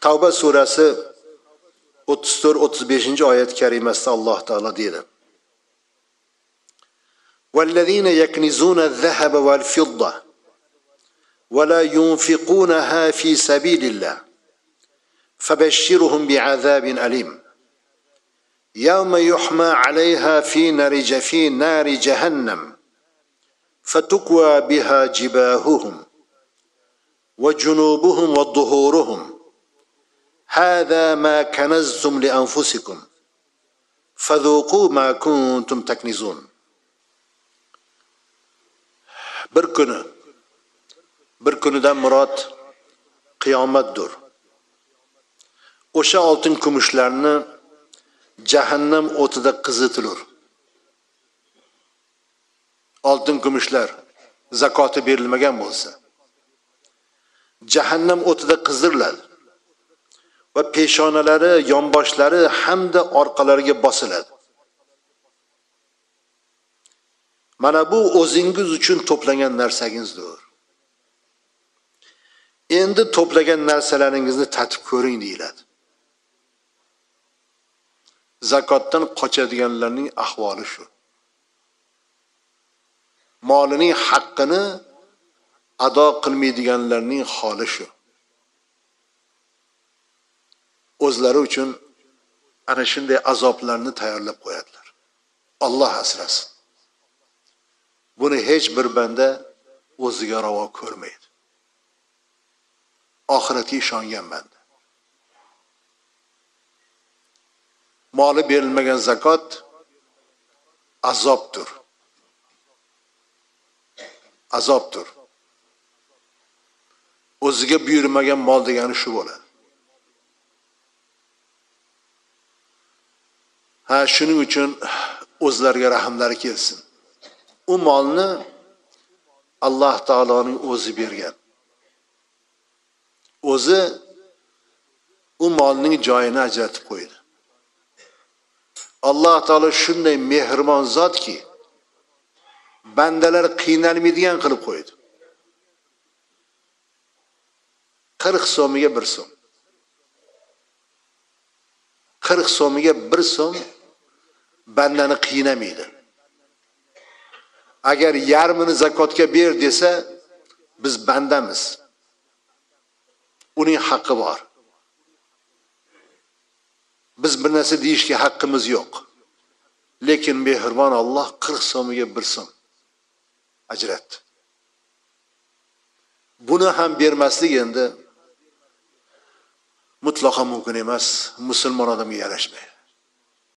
Tavba surasi 34-35 oyat karimasida Alloh taolo deydi: "Vallazina yaknizuna az-zahaba wal-fidda va la yunfiqunaha fi sabilillah fabashshirhum bi'azabin alim. Yawma yuhma 'alayha fi nari jahannam fatukwa biha jibahuhum va junubuhum va zuhuruhum. Hada ma kanaztum li anfusikum fadhuqu ma kuntum taknizun." Bir kuni, bir kunidan murod qiyomatdir. O'sha oltin kumushlarni jahannam o'tida qizitilur. Oltin kumushlar zakoti berilmagan bo'lsa, jahannam o'tida qizdiriladi va peshonalari, yonboshlari hamda orqalariga bosiladi. Mana bu o'zingiz uchun to'plagan narsangizdir. Endi to'plagan narsalaringizni tatib ko'ring deyiladi. Zakotdan qochadiganlarning ahvoli shu. Molining haqqini ado qilmaydiganlarning holi shu. O'zlari uchun ana shunday azoblarni tayyorlab qo'yadilar. Alloh asrasin. Buni hech bir banda o'ziga ravo ko'rmaydi. Oxiratga ishongan banda. Moli berilmagan zakot azobdir. Azobdir. O'ziga buyurmagan mol degani shu bo'ladi. Ha, shuning uchun o'zlariga rahmlari kelsin. U molni Alloh taoloning o'zi bergan. O'zi u molning joyini ajratib qo'ydi. Alloh taolo shunday mehribon zotki, bandalar qiynalmaydigan qilib qo'ydi. 40 so'miga 1 so'm. 40 so'miga 1 so'm bandani qiynamaydi. Agar yarmini zakotga ber desa, biz bandamiz. Uning haqqi bor. Biz bir narsa deyishga haqqimiz yo'q. Lekin mehribon Alloh 40 so'miga 1 so'm ajratdi. Buni ham bermaslik endi mutlaqo mumkin emas, musulmon odamga yarashmaydi.